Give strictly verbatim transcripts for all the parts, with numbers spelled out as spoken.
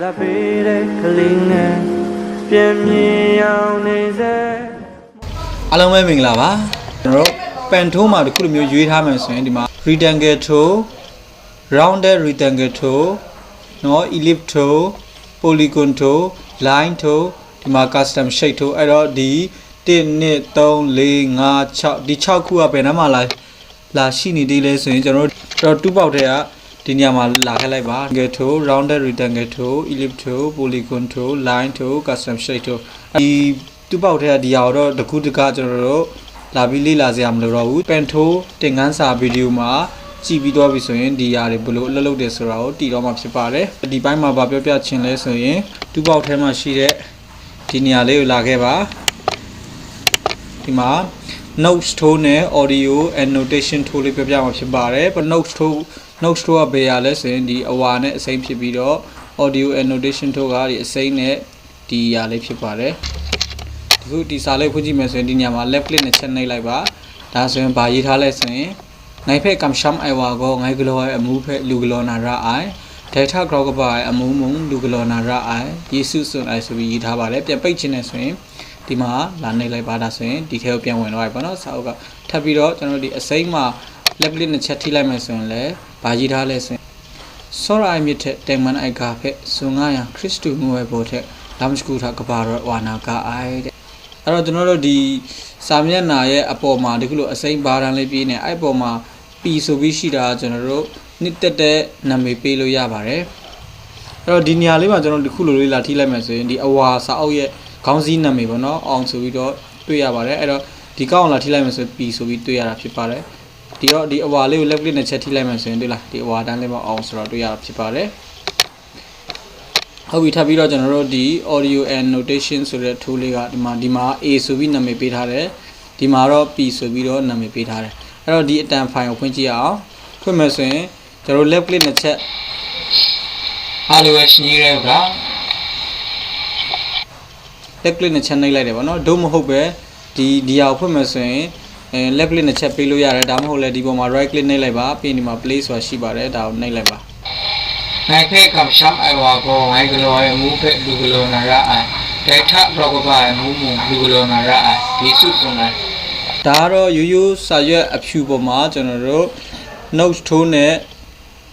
လာပေးတဲ့ကလေးနဲ့ပြန်မြင်အောင်နေစေ အားလုံးပဲမင်္ဂလာပါကျွန်တော်တို့ pen tool မှာတစ်ခုတစ်မျိုးရွေးထားမယ်ဆိုရင်ဒီမှာ rectangle tool, rounded rectangle tool, နော် ellipse tool, polygon tool, line tool, ဒီမှာ custom shape tool အဲ့တော့ဒီတစ်နှစ်သုံးလေးငါးခြောက်ဒီခြောက်ခုကဘယ်နှမ်းမှာလာလာရှိနေသေးလဲဆိုရင်ကျွန်တော်တို့တော့တူးပေါက်ထဲကဒီနေရာမှာလာခဲ့လိုက်ပါ rectangle tool, rounded rectangle tool, ellipse tool, polygon tool, line tool, custom shape tool ဒီတူးပေါက်ထဲကဒီဟာကိုတော့တကူးတကကျွန်တော်တို့လာပြီးလေ့လာစရာမလိုတော့ဘူး pen tool သင်ခန်းစာဗီဒီယိုမှာကြည့်ပြီးတော့ပြီဆိုရင်ဒီဟာတွေဘယ်လိုအလုပ်လုပ်တယ်ဆိုတာကိုသိတော့မှာဖြစ်ပါတယ်ဒီပိုင်းမှာဗာပြောပြချင်လဲဆိုရင်တူးပေါက်ထဲမှာရှိတဲ့ဒီနေရာလေးကိုလာခဲ့ပါဒီမှာ notes tool နဲ့ audio annotation tool လေးပြောပြမှာဖြစ်ပါတယ် notes tool notes tool ကဘယ်ရလဲဆိုရင်ဒီအဝါနဲ့အစိမ်းဖြစ်ပြီးတော့ audio annotation tool ကဒီအစိမ်းနဲ့ဒီရလေးဖြစ်ပါတယ်ဒီခုဒီစာလေးဖွင့်ကြည့်မယ်ဆိုရင်ဒီညမှာ left click နဲ့ချက်နှိပ်လိုက်ပါဒါဆိုရင်ဘာရေးထားလဲဆိုရင်နိုင်ဖက်ကမ်ရှမ်အိုင်ဝါကိုငိုင်းကလော်အမူဖက်လူကလော်နာရအိုင်ဒဲထဂရောကပါအမူမုံလူကလော်နာရအိုင်ယေစုစွန်အိုင်ဆိုပြီးရေးထားပါတယ်ပြန်ပိတ်ချင်တယ်ဆိုရင်ဒီမှာလာနှိပ်လိုက်ပါဒါဆိုရင်ဒီထဲကိုပြန်ဝင်တော့ပြီပေါ့နော်စာအုပ်ကထပ်ပြီးတော့ကျွန်တော်ဒီအစိမ်းမှာ left click နဲ့ချက်ထိလိုက်မယ်ဆိုရင်လည်းဘာရေးထားလဲဆိုရင်စောရအိုင်မြစ်ထက်တဲမန်အိုင်ကာဖက်စွန်ငါရန်ခရစ်တုငိုဝဲဘော်ထက်လမ်းစကူထကပါရောဝါနာကာအိုင်တဲ့အဲ့တော့ကျွန်တော်တို့ဒီစာမျက်နှာရဲ့အပေါ်မှာဒီခုလိုအစိမ်းဘာတန်းလေးပြီးနေအဲ့ပေါ်မှာပီဆိုပြီးရှိတာကျွန်တော်တို့နှစ်သက်တဲ့နာမည်ပေးလို့ရပါတယ်အဲ့တော့ဒီနေရာလေးမှာကျွန်တော်တို့ဒီခုလိုလေးလာထိလိုက်မယ်ဆိုရင်ဒီအဝါစာအုပ်ရဲ့ခေါင်းစည်းနာမည်ပေါ့နော်အောင်ဆိုပြီးတော့တွေ့ရပါတယ်အဲ့တော့ဒီကောက်အောင်လာထိလိုက်မယ်ဆိုရင်ပီဆိုပြီးတွေ့ရတာဖြစ်ပါတယ်ဒီတော့ဒီအဝါလေးကို left click နဲ့ချက်ထိလိုက်မယ်ဆိုရင်တွေ့လားဒီအဝါတန်းလေးမှာအောင်ဆိုတော့တွေ့ရတာဖြစ်ပါတယ်ဟုတ်ပြီထပ်ပြီးတော့ကျွန်တော်တို့ဒီ audio annotation ဆိုတဲ့ tool လေးကဒီမှာဒီမှာ A ဆိုပြီးနာမည်ပေးထားတယ်ဒီမှာတော့ P ဆိုပြီးတော့နာမည်ပေးထားတယ်အဲ့တော့ဒီအတန် file ကိုဖွင့်ကြည့်ရအောင်ဖွင့်မယ်ဆိုရင်ကျွန်တော်တို့ left click နဲ့ချက်အားလုံးပဲရှင်းရဲဥတာ left click နဲ့ချက်နှိပ်လိုက်တယ်ပေါ့နော်ဒို့မဟုတ်ပဲဒီဒီဟာကိုဖွင့်မယ်ဆိုရင်အဲ left click နဲ့ချက်ပေးလို့ရတယ်ဒါမှမဟုတ်လဲဒီပေါ်မှာ right click နှိပ်လိုက်ပါပြီးရင်ဒီမှာ play ဆိုတာရှိပါတယ်ဒါကိုနှိပ်လိုက်ပါ ငိုင်းဖဲကမ်ရှမ်အိုင်ဝါကောငိုင်းကလော်အိုင်အမူဖဲလူကလော်နာရအိုင်ဒဲထရောကပါအိုင်မူမုံလူကလော်နာရအိုင်ဒီစုစုံအိုင်ဒါကတော့ရိုးရိုးစာရွက်အဖြူပေါ်မှာကျွန်တော်တို့ notes tool နဲ့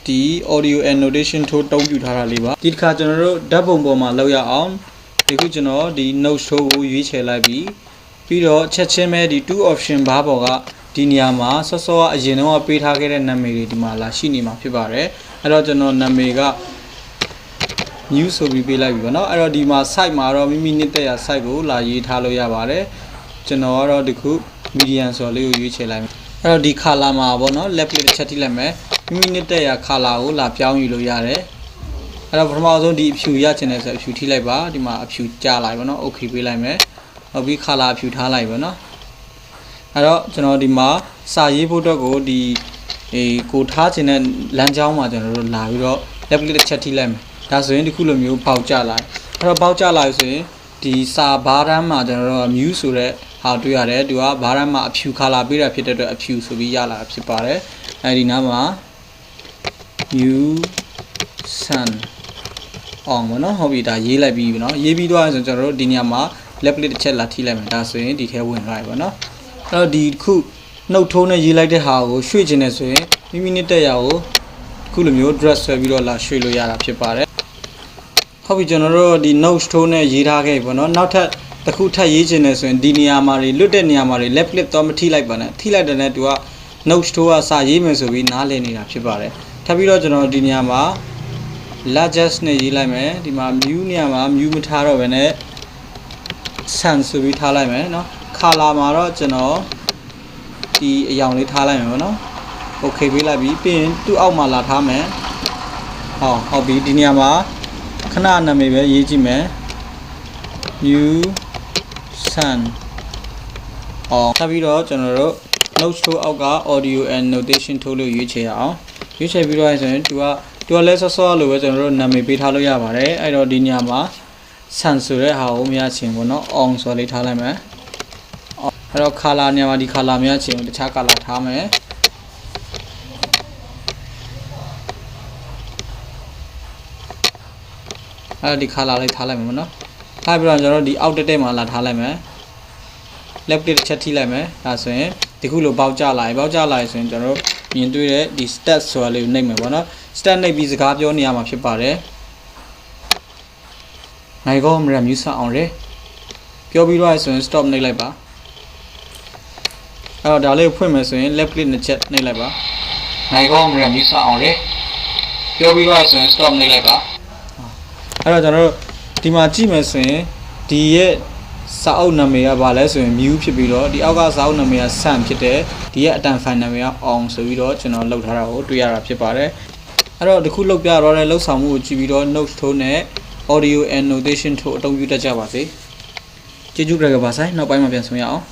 ဒီ audio annotation tool တုံးပြထားတာလေးပါဒီတစ်ခါကျွန်တော်တို့ဓာတ်ပုံပေါ်မှာလောက်ရအောင်ဒီခုကျွန်တော်ဒီ notes tool ကိုရွေးချယ်လိုက်ပြီးပြီးတော့ချက်ချင်းပဲဒီ two option bar ပေါ်ကဒီနေရာမှာစောစောကအရင်တော့ပေးထားခဲ့တဲ့နာမည်တွေဒီမှာလာရှိနေမှာဖြစ်ပါတယ်အဲ့တော့ကျွန်တော်နာမည်က new ဆိုပြီးပေးလိုက်ပြီပေါ့နော်အဲ့တော့ဒီမှာ site မှာတော့မိမိနှစ်သက်ရာ site ကိုလာရေးထားလို့ရပါတယ်ကျွန်တော်ကတော့ဒီခု medium ဆိုလေးကိုရွေးချယ်လိုက်မယ်အဲ့တော့ဒီ color မှာပေါ့နော် left click တစ်ချက်ထိလိုက်မယ်မိမိနှစ်သက်ရာ color ကိုလာပြောင်းယူလို့ရတယ်အဲ့တော့ပထမဆုံးဒီအဖြူရချင်တယ်ဆိုအဖြူထိလိုက်ပါဒီမှာအဖြူကြားလာပြီပေါ့နော် okay ပေးလိုက်မယ်ဟုတ်ပြီ color အဖြူထားလိုက်ပြီပေါ့နော်အဲ့တော့ကျွန်တော်ဒီမှာစာရေးဖို့အတွက်ကိုဒီအေးကိုထားချင်တဲ့လမ်းကြောင်းမှာကျွန်တော်တို့လာပြီးတော့ left click တစ်ချက်ထိလိုက်မယ်ဒါဆိုရင်ဒီခုလိုမျိုးပေါက်ကျလာတယ်အဲ့တော့ပေါက်ကျလာပြီဆိုရင်ဒီစာဘားတမ်းမှာကျွန်တော်တို့ mute ဆိုတဲ့ဟာတွေ့ရတယ်သူကဘားတမ်းမှာအဖြူ color ပေးတာဖြစ်တဲ့အတွက်အဖြူဆိုပြီးရလာတာဖြစ်ပါတယ်အဲဒီနားမှာ you sun on ပေါ့နော်ဟုတ်ပြီဒါရေးလိုက်ပြီးပြီနော်ရေးပြီးတော့ဆိုကျွန်တော်တို့ဒီညမှာ left click တစ်ချက်လာထိလိုက်မယ်ဒါဆိုရင်ဒီထဲဝင်သွားပြီပေါ့နော်အဲ့တော့ဒီခု notes tool နဲ့ရေးလိုက်တဲ့ဟာကိုရွှေ့ချင်တယ်ဆိုရင်မိမိနှစ်သက်ရာကိုခုလိုမျိုး drag ဆွဲပြီးတော့လာရွှေ့လို့ရတာဖြစ်ပါတယ်ဟုတ်ပြီကျွန်တော်တို့ဒီ notes tool နဲ့ရေးထားခဲ့ပြီပေါ့နော်နောက်ထပ်တစ်ခုထပ်ရေးချင်တယ်ဆိုရင်ဒီနေရာမှာတွေလွတ်တဲ့နေရာမှာတွေ left click သွားမထိလိုက်ပါနဲ့ထိလိုက်တယ်နဲ့သူက notes tool ကစာရေးမယ်ဆိုပြီးနားလည်နေတာဖြစ်ပါတယ်ထပ်ပြီးတော့ကျွန်တော်ဒီနေရာမှာ largest နဲ့ရေးလိုက်မယ်ဒီမှာ mute နေရာမှာ mute မထားတော့ဘဲနဲ့ sun ဆိုပြီးထားလိုက်မယ်နော် color မှာတော့ကျွန်တော်ဒီအရောင်လေးထားလိုက်မယ်ပေါ့နော် okay ပေးလိုက်ပြီးပြီးရင်သူ့အောက်မှာလာထားမယ်ဟောဟုတ်ပြီဒီနေရာမှာခဏနာမည်ပဲရေးကြည့်မယ် new sun အော်ထပ်ပြီးတော့ကျွန်တော်တို့ notes tool အောက်က audio and notation tool လို့ရွေးချယ်ရအောင်ရွေးချယ်ပြီးတော့ဆိုရင်သူကသူကလဲဆော့ဆော့လိုပဲကျွန်တော်တို့နာမည်ပေးထားလို့ရပါတယ်အဲ့တော့ဒီညမှာ sun ဆိုတဲ့ဟာကိုမရချင်ဘူးเนาะ on ဆိုလေးထားလိုက်မယ်အဲ့တော့ color နေရာမှာဒီ color မရချင်ဘူးတခြား color ထားမယ် အဲ့တော့ဒီ color လေးထားလိုက်မယ်ပေါ့နော်။ ထားပြီးတော့ကျွန်တော်တို့ဒီအောက်တည့်တည့်မှာလာထားလိုက်မယ်။ left click တစ်ချက်ထိလိုက်မယ်။ ဒါဆိုရင်ဒီခုလိုပေါက်ကျလာပြီ။ ပေါက်ကျလာပြီဆိုရင်ကျွန်တော်တို့မြင်တွေ့တဲ့ဒီ start ဆိုတာလေးကိုနှိပ်မယ်ပေါ့နော်။ start နှိပ်ပြီးစကားပြောနေရမှာဖြစ်ပါတယ်။ ငါကောမရံမျိုးစအောင်တယ်ပြောပြီးတော့ဆိုရင် stop နှိပ်လိုက်ပါအဲ့တော့ဒါလေးကိုဖွင့်မယ်ဆိုရင် left click နှစ်ချက်နှိပ်လိုက်ပါငါကောမရံမျိုးစအောင်တယ်ပြောပြီးတော့ဆိုရင် stop နှိပ်လိုက်ပါအဲ့တော့ကျွန်တော်တို့ဒီမှာကြည့်မယ်ဆိုရင်ဒီရဲ့စာအုပ်နာမည်ကဘာလဲဆိုရင် Mew ဖြစ်ပြီးတော့ဒီအောက်ကစာအုပ်နာမည်က Sun ဖြစ်တယ်ဒီရဲ့အတန်ဖိုင်နာမည်က On ဆိုပြီးတော့ကျွန်တော်လောက်ထားတာကိုတွေ့ရတာဖြစ်ပါတယ်အဲ့တော့တခုလောက်ပြတော့တဲ့လောက်ဆောင်မှုကိုကြည့်ပြီးတော့ notes tool နဲ့ audio annotation tool အသုံးပြုတတ်ကြပါစေကျေးဇူးကြိုက်ကြပါဆိုင်နောက်ပိုင်းမှာပြန်ဆုံရအောင်